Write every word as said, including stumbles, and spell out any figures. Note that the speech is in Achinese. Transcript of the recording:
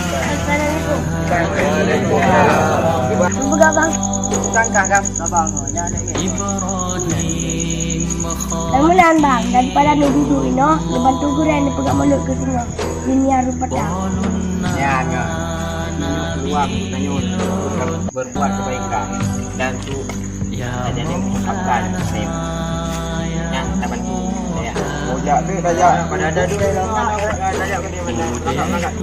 Assalamualaikum. Waalaikumsalam. Peugah, Bang. Tangkah, Bang. Abang, nyan. Ibrahim. Meunan, Bang, daripada neuduek inoe, neubantu gurèe neupeugah mulod keu singoh. Dunia rupa dah. Ya, ya. Peluang tanyoe untuk berbuat kebaikan dan tu jadi merupakan yang kita bantu. Ya. Rojak tu, rojak. Pada ada duit, rojak. Rojak, rojak.